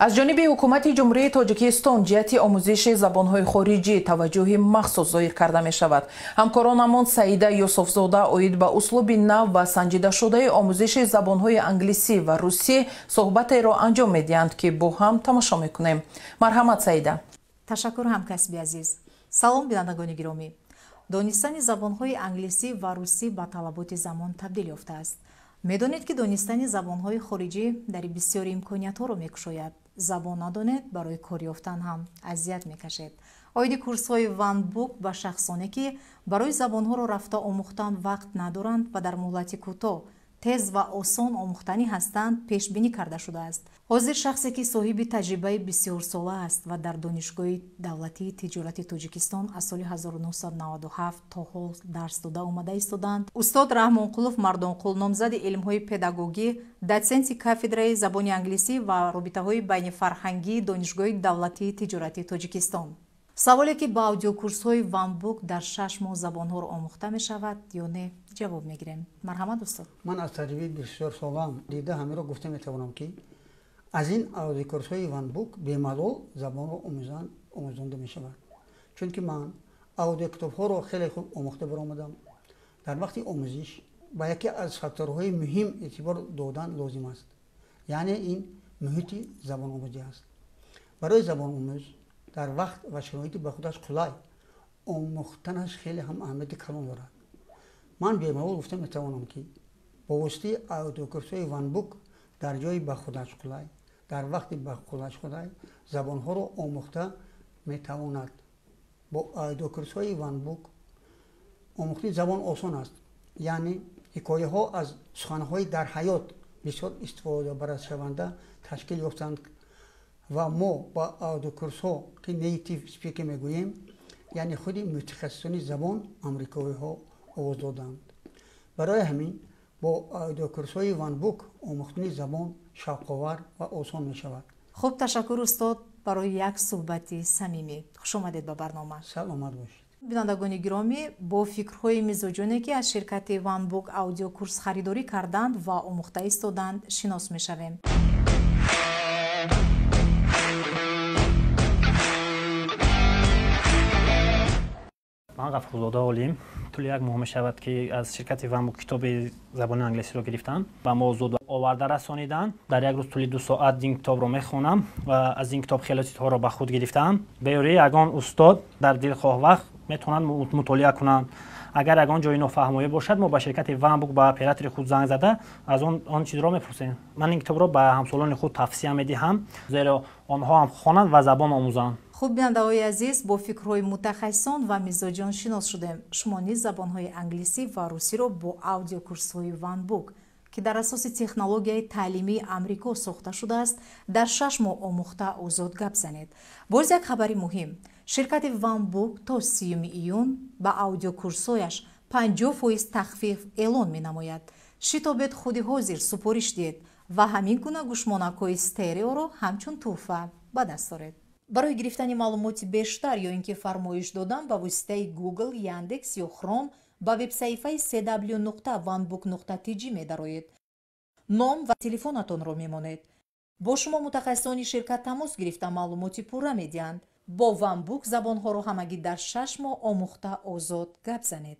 Аз ҷониби ҳукумати Ҷумҳурии Тоҷикистон ҷиҳати омӯзиши забонҳои хориҷӣ таваҷҷӯҳи махсус зоҳир карда мешавад. Ҳамкоронамон Саида Юсуфзода оид ба услуби нав ва санҷидашудаи омӯзиши забонҳои англисӣ ва русӣ суҳбатеро анҷом медиҳанд, ки бо ҳам тамошо мекунем. Марҳамат, Саида. Ташаккур, ҳамкасби азиз. Салом, бинандагони гиромӣ. Донистани забонҳои англисӣ ва русӣ ба талаботи замон табдил ёфтааст. Медонед, ки донистани забонҳои хориҷӣ дар бисёри имкониятҳоро мекушояд. Забон надонед, барои кор ёфтан ҳам азият мекашед. Оиди курсҳои OneBook ба шахсоне, ки барои забонҳоро рафта омӯхтан вақт надоранд ва дар муҳлати кӯтоҳ тез ва осон омӯхтанӣ ҳастанд, пешбинӣ карда шудааст. Ҳозир шахсе, ки соҳиби таҷрибаи бисёрсола аст ва дар Донишгоҳи давлатии тиҷорати Тоҷикистон аз соли 1997 то ҳол дарс дода омада истоданд, устод Раҳмонқулов Мардонқул, номзади илмҳои педагогӣ, дотсенти кафедраи забони англисӣ ва робитаҳои байнифарҳангии Донишгоҳи давлатии тиҷорати Тоҷикистон. Саволе, ки ба аудиокурсҳои OneBook дар 6 моҳ забонҳоро омӯхта мешавад ё не, ҷавоб мегирем. Марҳамат, устод. Ман аз таҷрибаи бисёрсолаам дида ҳамеро гуфта метавонам, ки аз ин аудиокурсҳои OneBook бемалол забонро омӯзонда мешавад, чунки ман аудиокитобҳоро хеле хуб омӯхта баромадам. Дар вақти омӯзиш ба яке аз факторҳои муҳим эътибор додан лозим аст, яъне ин муҳити забономӯзӣ аст. Барои забономӯз дар вақт ва шароити ба худаш қулай омӯхтанаш хеле ҳам аҳамияти калон дорад. Ман бемалол гуфта метавонам, ки бо воситаи аудиокурсҳои OneBook дар ҷои ба худаш қулай, дар вақти ба худаш қулай забонҳоро омӯхта метавонад. Бо аудиокурсҳои OneBook омӯхтани забон осон аст, яъне ҳикояҳо аз суханҳои дар ҳаёт бисёр истифодабарашаванда ташкил ёфтанд ва мо ба аудиокурсҳо, ки native speaker мегӯем, яъне худи мутахассисони забон амрикоиҳо овоз доданд. Барои ҳамин бо аудиокурсҳои OneBook омӯхтани забон шавқовар ва осон мешавад. Хуб, ташаккур, устод, барои як суҳбати самимӣ. Хушомадед ба барнома. Саломат бошед. Бинандагони гиромӣ, бо фикрҳои мизоҷоне, ки аз ширкати OneBook аудиокурс харидорӣ карданд ва омӯхта истоданд, шинос мешавем. Ман Ғафурзода Олим. Тӯли як моҳ мешавад, ки аз ширкати OneBook китоби забони англисиро гирифтам. Ба мо зуд оварда расониданд. Дар як рӯз тӯли 2 соат ин китобро мехонам ва аз ин китоб хеле чизҳоро ба худ гирифтам. Бе ёрии ягон устод дар дилхоҳ вақт метавонанд мутолиа кунанд. Агар ягон ҷои нофаҳмоӣ бошад, мо ба ширкати OneBook, ба оператори худ занг зада, аз он чизро мепурсем. Ман ин китобро ба ҳамсолони худ тавсия медиҳам, зеро онҳо ҳам хонанд ва забон омӯзанд. Хуб, бинандаҳои азиз, бо фикрҳои мутахассисон ва мизоҷон шинос шудем. Шумо низ забонҳои англисӣ ва русиро бо аудиокурсҳои OneBook, ки дар асоси технологияи таълимии Амрико сохта шудааст, дар 6 моҳ омӯхта, озод гап занед. Боз як хабари муҳим: ширкати OneBook то 30 июн ба аудиокурсҳояш 50% тахфиф эълон менамояд. Шитобед, худи ҳозир супориш диҳед ва ҳамин гуна гӯшмонакҳои стереоро ҳамчун тӯҳфа ба даст оред. Барои гирифтани маълумоти бештар ё ин ки фармоиш додан, ба воситаи Google, Яндекс ё Chrome ба вебсаҳифаи cw.onebook.tj медароед, ном ва телефонатонро мемонед. Бо шумо мутахассисони ширкат тамос гирифта, маълумоти пурра медиҳанд. Бо OneBook забонҳоро ҳамагӣ дар 6 моҳ омӯхта, озод гап занед.